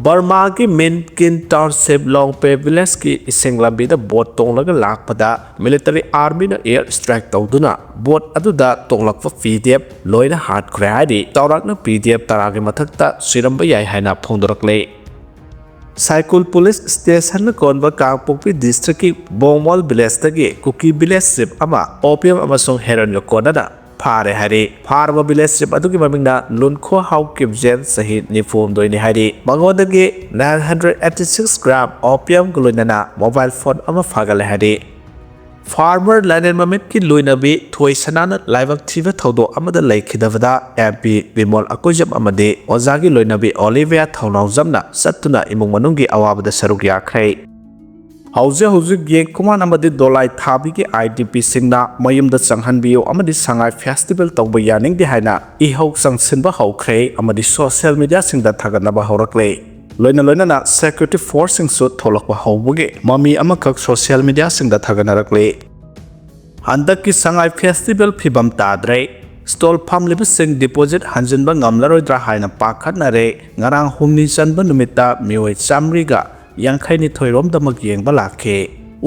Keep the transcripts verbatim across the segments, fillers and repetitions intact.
ꯕꯔꯃꯥꯒꯤ ꯃꯤꯟꯀꯤꯟ ꯇꯥꯎꯟꯁꯤꯞ ꯂꯣꯡꯄꯦ ꯚꯤꯂꯦꯖꯀꯤ ꯏꯁꯤꯡ ꯂꯝꯕꯤꯗ ꯕꯣꯠ ꯇꯣꯡꯂꯒ ꯂꯥꯛꯄꯗ ꯃꯤꯂꯤꯇꯔꯤ ꯑꯥꯔꯃꯤꯅ ꯑꯦꯌꯔ ꯁ꯭ꯇ꯭ꯔꯥꯏꯛ ꯇꯧꯗꯨꯅ ꯕꯣꯠ ꯑꯗꯨꯗ ꯇꯣꯡꯂꯛꯄ ꯄꯤ ꯗꯤ ꯑꯦꯐ ꯂꯣꯏꯅ ꯍꯥꯠꯈ꯭ꯔꯦ ꯍꯥꯏꯔꯤ꯫ ꯆꯥꯎꯔꯥꯛꯅ ꯄꯤ ꯗꯤ ꯑꯦꯐ ꯇꯔꯥꯒꯤ ꯃꯊꯛꯇ ꯁꯤꯔꯝꯕ ꯌꯥꯏ ꯍꯥꯏꯅ ꯐꯣꯡꯗꯣꯔꯛꯂꯦ꯫ ꯁꯥꯏꯀꯨꯜ ꯄꯨꯂꯤꯁ ꯁ꯭ꯇꯦꯁꯟꯅ ꯀꯣꯟꯕ ꯀꯥꯡꯄꯣꯛꯄꯤ ꯗꯤꯁꯇ꯭ꯔꯤꯛꯀꯤ ꯕꯣꯡꯋꯥꯜ ꯚꯤꯂꯦꯖꯇꯒꯤ ꯀꯨꯀꯤ ꯚꯤꯂꯦꯖ ꯆꯤꯞ ꯑꯃ ꯑꯣꯄꯤꯌꯝ ꯑꯃꯁꯨꯡ ꯍꯦꯔꯣꯏꯟꯒ ꯀꯣꯟꯅꯅ ꯐꯥꯔꯦ ꯍꯥꯏꯔꯤ꯫ ꯐꯥꯔꯕ ꯚꯤꯂꯦꯖ ꯆꯤꯞ ꯑꯗꯨꯒꯤ ꯃꯃꯤꯡꯅ ꯂꯨꯟꯈꯣ ꯍꯥꯎ ꯀꯤꯞꯖꯦꯟ, ꯆꯍꯤ ꯅꯤꯐꯨ ꯍꯨꯝꯗꯣꯏꯅꯤ ꯍꯥꯏꯔꯤ꯫ ꯃꯉꯣꯟꯗꯒꯤ nine hundred eighty six gram opium ꯒ ꯂꯣꯏꯅꯅ ꯃꯣꯕꯥꯏꯜ ꯐꯣꯟ ꯑꯃ ꯐꯥꯒꯠꯂꯦ ꯍꯥꯏꯔꯤ꯫ ꯐꯥꯔꯃꯔ ꯂꯥꯏꯔꯦꯟ ꯃꯃꯤꯠꯀꯤ ꯂꯣꯏꯅꯕꯤ ꯊꯣꯏꯁꯅꯥꯅ ꯂꯥꯏꯕꯛ ꯊꯤꯕ ꯊꯧꯗꯣꯛ ꯑꯃꯗ ꯂꯩꯈꯤꯗꯕꯗ ꯑꯦꯝ ꯄꯤ ꯕꯤꯃꯣꯜ ꯑꯀꯣꯏꯖꯝ ꯑꯃꯗꯤ ꯑꯣꯖꯥꯒꯤ ꯂꯣꯏꯅꯕꯤ ꯑꯣꯂꯤꯚꯤꯌꯥ ꯊꯧꯅꯥꯎꯖꯝꯅ ꯆꯠꯇꯨꯅ ꯏꯃꯨꯡ ꯃꯅꯨꯡꯒꯤ ꯑꯋꯥꯕꯗ ꯁꯔꯨꯛ ꯌꯥꯈ꯭ꯔꯦ꯫ ꯍꯧꯖꯤꯛ ꯍꯧꯖꯤꯛ ꯌꯦꯡꯈꯨꯃꯥꯟ ꯑꯃꯗꯤ ꯗꯣꯂꯥꯏ ꯊꯥꯕꯤꯒꯤ ꯑꯥꯏ ꯗꯤ ꯄꯤꯁꯤꯡꯅ ꯃꯌꯨꯝꯗ ꯆꯪꯍꯟꯕꯤꯌꯨ ꯑꯃꯗꯤ ꯁꯉꯥꯏ ꯐꯦꯁꯇꯤꯚꯦꯜ ꯇꯧꯕ ꯌꯥꯅꯤꯡꯗꯦ ꯍꯥꯏꯅ ꯏꯍꯧ ꯆꯪꯁꯤꯟꯕ ꯍꯧꯈ꯭ꯔꯦ ꯑꯃꯗꯤ ꯁꯣꯁꯤꯌꯦꯜ ꯃꯤꯗꯤꯌꯥꯁꯤꯡꯗ ꯊꯥꯒꯠꯅꯕ ꯍꯧꯔꯛꯂꯦ꯫ ꯂꯣꯏꯅ ꯂꯣꯏꯅꯅ ꯁꯦꯀ꯭ꯌꯨꯔꯤꯇꯤ ꯐꯣꯔꯁꯁꯤꯡꯁꯨ ꯊꯣꯛꯂꯛꯄ ꯍꯧꯕꯒꯤ ꯃꯃꯤ ꯑꯃꯈꯛ ꯁꯣꯁꯤꯌꯦꯜ ꯃꯤꯗꯤꯌꯥꯁꯤꯡꯗ ꯊꯥꯒꯠꯅꯔꯛꯂꯦ꯫ ꯍꯟꯗꯛꯀꯤ ꯁꯉꯥꯏ ꯐꯦꯁꯇꯤꯚꯦꯜ ꯐꯤꯕꯝ ꯇꯥꯗ꯭ꯔꯦ꯫ ꯁ꯭ꯇꯣꯜ ꯐꯝꯂꯤꯕꯁꯤꯡ ꯗꯤꯄꯣꯖꯤꯠ ꯍꯟꯖꯤꯟꯕ ꯉꯝꯂꯔꯣꯏꯗ꯭ꯔꯥ ꯍꯥꯏꯅ ꯄꯥꯈꯠꯅꯔꯦ꯫ ꯉꯔꯥꯡ ꯍꯨꯝꯅꯤ ꯆꯟꯕ ꯅꯨꯃꯤꯠꯇ ꯃꯤꯑꯣꯏ ꯆꯥꯃꯔꯤꯒ ꯌꯥꯡꯈꯩꯅꯤꯊꯣꯏ ꯔꯣꯝꯗꯃꯛ ꯌꯦꯡꯕ ꯂꯥꯛꯈꯤ꯫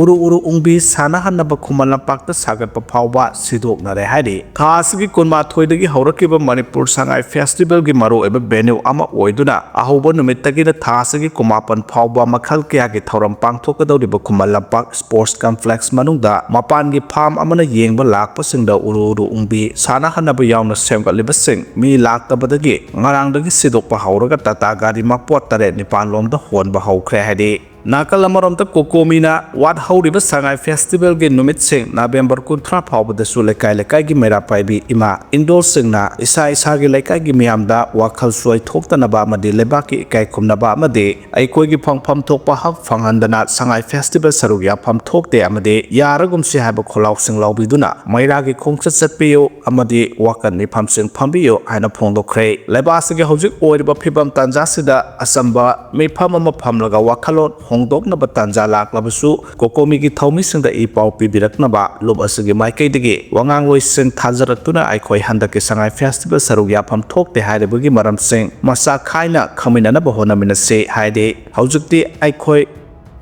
ꯎꯔꯨ ꯎꯔꯨ ꯎꯪꯕꯤ ꯁꯥꯟꯅꯍꯟꯅꯕ ꯈꯨꯃꯟ ꯂꯝꯄꯥꯛꯇ ꯁꯥꯒꯠꯄ ꯐꯥꯎꯕ ꯁꯤꯗꯣꯛꯅꯔꯦ ꯍꯥꯏꯔꯤ꯫ ꯊꯥ ꯑꯁꯤꯒꯤ ꯀꯨꯟꯃꯥꯊꯣꯏꯗꯒꯤ ꯍꯧꯔꯛꯈꯤꯕ ꯃꯅꯤꯄꯨꯔ ꯁꯉꯥꯏ ꯐꯦꯁꯇꯤꯚꯦꯜꯒꯤ ꯃꯔꯨꯑꯣꯏꯕ ꯚꯦꯅ꯭ꯌꯨ ꯑꯃ ꯑꯣꯏꯗꯨꯅ ꯑꯍꯧꯕ ꯅꯨꯃꯤꯠꯇꯒꯤꯅ ꯊꯥ ꯑꯁꯤꯒꯤ ꯀꯨꯟꯃꯥꯄꯟ ꯐꯥꯎꯕ ꯃꯈꯜ ꯀꯌꯥꯒꯤ ꯊꯧꯔꯝ ꯄꯥꯡꯊꯣꯛꯀꯗꯧꯔꯤꯕ ꯈꯨꯃꯟ ꯂꯝꯄꯥꯛ ꯁ꯭ꯄꯣꯔꯠꯁ ꯀꯝꯄ꯭ꯂꯦꯛꯁ ꯃꯅꯨꯡꯗ ꯃꯄꯥꯟꯒꯤ ꯐꯥꯝ ꯑꯃꯅ ꯌꯦꯡꯕ ꯂꯥꯛꯄꯁꯤꯡꯗ ꯎꯔꯨ ꯎꯔꯨ ꯎꯪꯕꯤ ꯁꯥꯟꯅꯍꯟꯅꯕ ꯌꯥꯎꯅ ꯁꯦꯝꯒꯠꯂꯤꯕꯁꯤꯡ ꯃꯤ ꯂꯥꯛꯇꯕꯗꯒꯤ ꯉꯔꯥꯡꯗꯒꯤ ꯁꯤꯗꯣꯛꯄ ꯍꯧꯔꯒ ꯇꯥꯇꯥ ꯒꯥꯔꯤ ꯃꯄꯣꯠ ꯇꯔꯦꯠ ꯅꯤꯄꯥꯟ ꯂꯣꯝꯗ ꯍꯣꯟꯕ ꯍꯧꯈ꯭ꯔꯦ ꯍꯥꯏꯔꯤ꯫ ꯅꯥꯀꯜ ꯑꯃꯔꯣꯝꯗ ꯀꯣꯀꯣꯃꯤꯅ ꯋꯥꯠꯍꯧꯔꯤꯕ ꯁꯉꯥꯏ ꯐꯦꯁꯇꯤꯚꯦꯜꯒꯤ ꯅꯨꯃꯤꯠꯁꯤꯡ ꯅꯕꯦꯝꯕꯔ ꯀꯨꯟꯊ꯭ꯔꯥ ꯐꯥꯎꯕꯗꯁꯨ ꯂꯩꯀꯥꯏ ꯂꯩꯀꯥꯏꯒꯤ ꯃꯩꯔꯥ ꯄꯥꯏꯕꯤ ꯏꯃꯥ ꯏꯟꯗꯣꯜꯁꯤꯡꯅ ꯏꯁꯥ ꯏꯁꯥꯒꯤ ꯂꯩꯀꯥꯏꯒꯤ ꯃꯤꯌꯥꯝꯗ ꯋꯥꯈꯜ ꯆꯣꯏꯊꯣꯛꯇꯅꯕ ꯑꯃꯗꯤ ꯂꯩꯕꯥꯛꯀꯤ ꯏꯀꯥꯏ ꯈꯨꯝꯅꯕ ꯑꯃꯗꯤ ꯑꯩꯈꯣꯏꯒꯤ ꯐꯪꯐꯝ ꯊꯣꯛꯄ ꯍꯛ ꯐꯪꯍꯟꯗꯅ ꯁꯉꯥꯏ ꯐꯦꯁꯇꯤꯚꯦꯜ ꯁꯔꯨꯛ ꯌꯥꯐꯝ ꯊꯣꯛꯇꯦ ꯑꯃꯗꯤ ꯌꯥꯔꯒꯨꯝꯁꯤ ꯍꯥꯏꯕ ꯈꯣꯜꯂꯥꯎꯁꯤꯡ ꯂꯥꯎꯕꯤꯗꯨꯅ ꯃꯩꯔꯥꯒꯤ ꯈꯣꯡꯆꯠ ꯆꯠꯄꯤꯌꯨ ꯑꯃꯗꯤ ꯋꯥꯀꯠ ꯃꯤꯐꯝꯁꯤꯡ ꯐꯝꯕꯤꯌꯨ ꯍꯥꯏꯅ ꯐꯣꯡꯗꯣꯛꯈ꯭ꯔꯦ꯫ ꯂꯩꯕꯥꯛ ꯑꯁꯤꯒꯤ ꯍꯧꯖꯤꯛ ꯑꯣꯏꯔꯤꯕ ꯐꯤꯕꯝ ꯇꯥꯟꯖꯥꯁꯤꯗ ꯑꯆꯝꯕ ꯃꯤꯐꯝ ꯑꯃ ꯐꯝꯂꯒ ꯋꯥꯈꯜꯂꯣꯟ ꯍꯣꯡꯗꯣꯛꯅꯕ ꯇꯥꯟꯖꯥ ꯂꯥꯛꯂꯕꯁꯨ ꯀꯣꯀꯣꯃꯤꯒꯤ ꯊꯧꯃꯤꯁꯤꯡꯗ ꯏ ꯄꯥꯎ ꯄꯤꯕꯤꯔꯛꯅꯕ ꯂꯨꯞ ꯑꯁꯤꯒꯤ ꯃꯥꯏꯀꯩꯗꯒꯤ ꯋꯥꯉꯥꯡꯂꯣꯏꯁꯤꯡ ꯊꯥꯖꯔꯛꯇꯨꯅ ꯑꯩꯈꯣꯏ ꯍꯟꯗꯛꯀꯤ ꯁꯉꯥꯏ ꯐꯦꯁꯇꯤꯚꯦꯜ ꯁꯔꯨꯛ ꯌꯥꯐꯝ ꯊꯣꯛꯇꯦ ꯍꯥꯏꯔꯤꯕꯒꯤ ꯃꯔꯝꯁꯤꯡ ꯃꯁꯥ ꯈꯥꯏꯅ ꯈꯪꯃꯤꯟꯅꯅꯕ ꯍꯣꯠꯅꯃꯤꯟꯅꯁꯤ꯫ ꯍꯥꯏꯗꯤ ꯍꯧꯖꯤꯛꯇꯤ ꯑꯩꯈꯣꯏ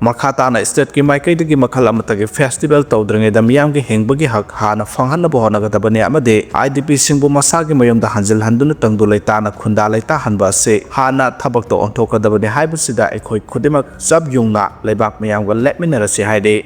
ꯃꯈꯥ ꯇꯥꯅ ꯁ꯭ꯇꯦꯠꯀꯤ ꯃꯥꯏꯀꯩꯗꯒꯤ ꯃꯈꯜ ꯑꯃꯠꯇꯒꯤ ꯐꯦꯁꯇꯤꯚꯦꯜ ꯇꯧꯗ꯭ꯔꯤꯉꯩꯗ ꯃꯤꯌꯥꯝꯒꯤ ꯍꯤꯡꯕꯒꯤ ꯍꯛ ꯍꯥꯟꯅ ꯐꯪꯍꯟꯅꯕ ꯍꯣꯠꯅꯒꯗꯕꯅꯤ ꯑꯃꯗꯤ ꯑꯥꯏ ꯗꯤ ꯄꯤꯁꯤꯡꯕꯨ ꯃꯁꯥꯒꯤ ꯃꯌꯨꯝꯗ ꯍꯟꯖꯤꯜꯍꯟꯗꯨꯅ ꯇꯪꯗꯨ ꯂꯩꯇꯥꯅ ꯈꯨꯟꯗꯥ ꯂꯩꯇꯥꯍꯟꯕ ꯑꯁꯤ ꯍꯥꯟꯅ ꯊꯕꯛꯇ ꯑꯣꯟꯊꯣꯛꯀꯗꯕꯅꯤ ꯍꯥꯏꯕꯁꯤꯗ ꯑꯩꯈꯣꯏ ꯈꯨꯗꯤꯡꯃꯛ ꯆꯞ ꯌꯨꯡꯅ ꯂꯩꯕꯥꯛ ꯃꯤꯌꯥꯝꯒ ꯂꯦꯞꯃꯤꯟꯅꯔꯁꯤ ꯍꯥꯏꯔꯤ꯫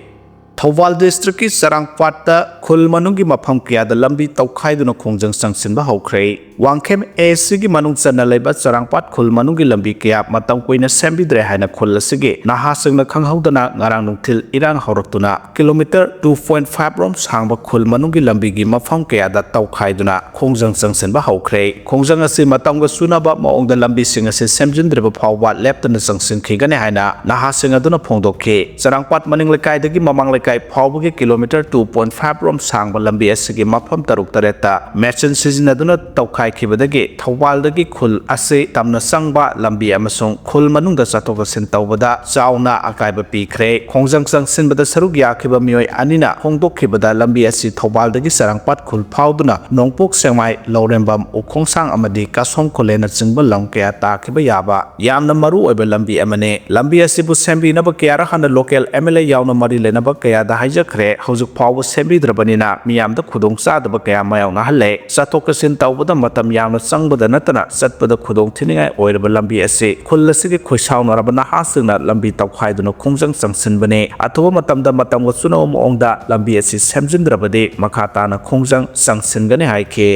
ꯊꯧꯕꯥꯜ ꯗꯤꯁꯇ꯭ꯔꯤꯛꯀꯤ ꯆꯔꯥꯡꯄꯥꯠꯇ ꯈꯨꯜ ꯃꯅꯨꯡꯒꯤ ꯃꯐꯝ ꯀꯌꯥꯗ ꯂꯝꯕꯤ ꯇꯧꯈꯥꯏꯗꯨꯅ ꯈꯣꯡꯖꯪ ꯆꯪꯁꯤꯟꯕ ꯍꯧꯈ꯭ꯔꯦ꯫ ꯋꯥꯡꯈꯦꯝ ꯑꯦ ꯁꯤꯒꯤ ꯃꯅꯨꯡ ꯆꯟꯅ ꯂꯩꯕ ꯆꯔꯥꯡꯄꯥꯠ ꯈꯨꯜ ꯃꯅꯨꯡꯒꯤ ꯂꯝꯕꯤ ꯀꯌꯥ ꯃꯇꯝ ꯀꯨꯏꯅ ꯁꯦꯝꯕꯤꯗ꯭ꯔꯦ ꯍꯥꯏꯅ ꯈꯨꯜ ꯑꯁꯤꯒꯤ ꯅꯍꯥꯁꯤꯡꯅ ꯈꯪꯍꯧꯗꯅ ꯉꯔꯥꯡ ꯅꯨꯡꯊꯤꯜ ꯏꯔꯥꯡ ꯍꯧꯔꯛꯇꯨꯅ ꯀꯤꯂꯣꯃꯤꯇꯔ ꯇꯨ ꯄꯣꯏꯟꯠ ꯐꯥꯏꯚ ꯔꯣꯝ ꯁꯥꯡꯕ ꯈꯨꯜ ꯃꯅꯨꯡꯒꯤ ꯂꯝꯕꯤꯒꯤ ꯃꯐꯝ ꯀꯌꯥꯗ ꯇꯧꯈꯥꯏꯗꯨꯅ ꯈꯣꯡꯖꯪ ꯆꯪꯁꯤꯟꯕ ꯍꯧꯈ꯭ꯔꯦ꯫ ꯈꯣꯡꯖꯪ ꯑꯁꯤ ꯃꯇꯝꯒ ꯆꯨꯅꯕ ꯃꯑꯣꯡꯗ ꯂꯝꯕꯤꯁꯤꯡ ꯑꯁꯤ ꯁꯦꯝꯖꯤꯟꯗ꯭ꯔꯤꯕ ꯐꯥꯎꯕ ꯂꯦꯞꯇꯅ ꯆꯪꯁꯤꯟꯈꯤꯒꯅꯤ ꯍꯥꯏꯅ ꯅꯍꯥꯁꯤꯡ ꯑꯗꯨꯅ ꯐꯣꯡꯗꯣꯛꯈꯤ꯫ ꯆꯔꯥꯡꯄꯥꯠ ꯃꯅꯤꯡ ꯂꯩꯀꯥꯏꯗꯒꯤ ꯃꯃꯥꯡ ꯂꯩꯀꯥꯏ ꯐꯥꯎꯕꯒꯤ ꯀꯤꯂꯣꯃꯤꯇꯔ ꯇꯨ ꯄꯣꯏꯟꯠ ꯐꯥꯏꯚ ꯔꯣꯝ ꯁꯥꯡꯕ ꯂꯝꯕꯤ ꯑꯁꯤꯒꯤ ꯃꯐꯝ ꯇꯔꯨꯛ ꯇꯔꯦꯠꯇ ꯃꯦꯆꯤꯟ ꯁꯤꯖꯤꯟꯅꯗꯨꯅ ꯇꯧꯈꯥꯏꯈꯤꯕꯗꯒꯤ ꯊꯧꯕꯥꯜꯗꯒꯤ ꯈꯨꯜ ꯑꯁꯤ ꯇꯝꯅ ꯆꯪꯕ ꯂꯝꯕꯤ ꯑꯃꯁꯨꯡ ꯈꯨꯜ ꯃꯅꯨꯡꯗ ꯆꯠꯊꯣꯛ ꯆꯠꯁꯤꯟ ꯇꯧꯕꯗ ꯆꯥꯎꯅ ꯑꯀꯥꯏꯕ ꯄꯤꯈ꯭ꯔꯦ꯫ ꯈꯣꯡꯖꯪ ꯆꯪꯁꯤꯟꯕꯗ ꯁꯔꯨꯛ ꯌꯥꯈꯤꯕ ꯃꯤꯑꯣꯏ ꯑꯅꯤꯅ ꯐꯣꯡꯗꯣꯛꯈꯤꯕꯗ ꯂꯝꯕꯤ ꯑꯁꯤ ꯊꯧꯕꯥꯜꯗꯒꯤ ꯆꯔꯥꯡꯄꯥꯠ ꯈꯨꯜ ꯐꯥꯎꯗꯨꯅ ꯅꯣꯡꯄꯣꯛ ꯁꯦꯛꯃꯥꯏ, ꯂꯧꯔꯦꯝꯕꯝ, ꯎꯈꯣꯡꯁꯥꯡ ꯑꯃꯗꯤ ꯀꯥꯁꯣꯝ ꯈꯨꯂꯦꯟꯅꯆꯤꯡꯕ ꯂꯝ ꯀꯌꯥ ꯇꯥꯈꯤꯕ ꯌꯥꯕ ꯌꯥꯝꯅ ꯃꯔꯨ ꯑꯣꯏꯕ ꯂꯝꯕꯤ ꯑꯃꯅꯤ꯫ ꯂꯝꯕꯤ ꯑꯁꯤꯕꯨ ꯁꯦꯝꯕꯤꯅꯕ ꯀꯌꯥꯔꯛ ꯍꯥꯟꯅ ꯂꯣꯀꯦꯜ ꯑꯦꯝ ꯑꯦꯜ ꯑꯦ ꯌꯥꯎꯅ ꯃꯔꯤ ꯂꯩꯅꯕ ꯀꯌꯥꯗ ꯍꯥꯏꯖꯈ꯭ꯔꯦ꯫ ꯍꯧꯖꯤꯛ ꯐꯥꯎꯕ ꯁꯦꯝꯕꯤꯗ꯭ꯔꯕꯅꯤꯅ ꯃꯤꯌꯥꯝꯗ ꯈꯨꯗꯣꯡ ꯆꯥꯗꯕ ꯀꯌꯥ ꯃꯥꯌꯣꯛꯅꯍꯜꯂꯦ꯫ ꯆꯠꯊꯣꯛ ꯆꯠꯁꯤꯟ ꯇꯧꯕꯗ ꯃꯇꯝ ꯌꯥꯝꯅ ꯆꯪꯕꯗ ꯅꯠꯇꯅ ꯆꯠꯄꯗ ꯈꯨꯗꯣꯡ ꯊꯤꯅꯤꯡꯉꯥꯏ ꯑꯣꯏꯔꯕ ꯂꯝꯕꯤ ꯑꯁꯤ ꯈꯨꯜ ꯑꯁꯤꯒꯤ ꯈꯣꯏꯁꯥꯎꯅꯔꯕ ꯅꯍꯥꯁꯤꯡꯅ ꯂꯝꯕꯤ ꯇꯧꯈꯥꯏꯗꯨꯅ ꯈꯣꯡꯖꯪ ꯆꯪꯁꯤꯟꯕꯅꯤ꯫ ꯑꯊꯨꯕ ꯃꯇꯝꯗ ꯃꯇꯝꯒ ꯆꯨꯅꯕ ꯃꯑꯣꯡꯗ ꯂꯝꯕꯤ ꯑꯁꯤ ꯁꯦꯝꯖꯤꯟꯗ꯭ꯔꯕꯗꯤ ꯃꯈꯥ ꯇꯥꯅ ꯈꯣꯡꯖꯪ ꯆꯪꯁꯤꯟꯒꯅꯤ ꯍꯥꯏꯈꯤ꯫